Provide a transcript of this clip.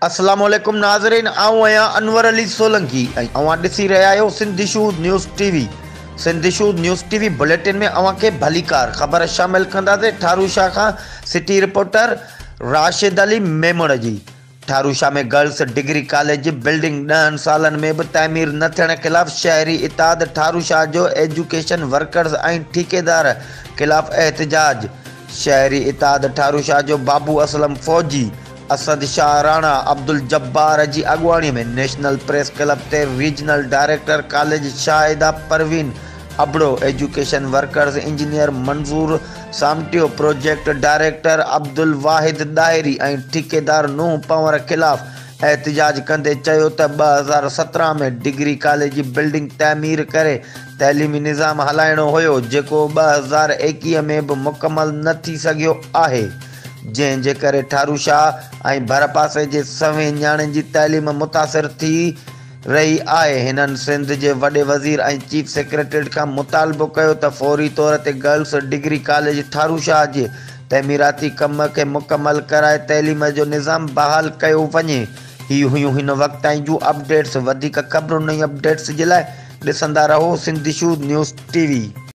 اسلام عليڪم ناظرين آئون آهيان انور علي سولنگي ۽ اوهان ڏسي رهيا آهيو Sindh issues news T V Sindh issues news T V bulletin ۾ اوهان کي ڀليڪار خبر شامل ڪنداسين ٺارو شاهه کان سٽي رپورٽر راشد علي ميمڻ جي Tharo Shah ۾ girls degree college جي بلڊنگ ڏهن سالن ۾ به تعمير نه ٿيڻ خلاف شهري اتحاد ٺارو شاهه جو ايجوڪيشن ورڪرز ۽ ٺيڪيدار خلاف احتجاج شهري اتحاد ٺارو شاهه جو بابو اسلم فوجي اسد شاهه راڻا عبدالجبار جي اڳواڻي ۾ نيشنل پريس ڪلب تي regional director college Shahida Parveen Abro, education workers engineer Manzoor Samtio, project director Abdul Wahid Dahri ۽ ٺيڪيدار نوح پنور خلاف احتجاج ڪندي چيو ته 2017 ۾ ڊگري ڪاليج جي بلڊنگ تعمير ڪري تعليمي نظام هلائڻو هيو جيڪو 2021 ۾ به مڪمل نه ٿي سگهيو آهي. جنهن جي ڪري ٺارو شاهه ۽ ڀرپاسي جي سوين نياڻين جي تعليم متاثر ٿي رهي آهي. هنن سنڌ جي وڏي وزير ۽ چيف سيڪريٽريٽ کان مطالبو ڪيو ته فوري طور تي girls degree college Tharo Shah جي تعميراتي ڪم کي مڪمل ڪرائي تعليم جو نظام بحال ڪيو وڃي. هي هيون هن وقت تائين جون اپڊيٽس وڌيڪ خبرن ۽ اپڊيٽس جي لاء ڏسندا رهو Sindh issues news T V.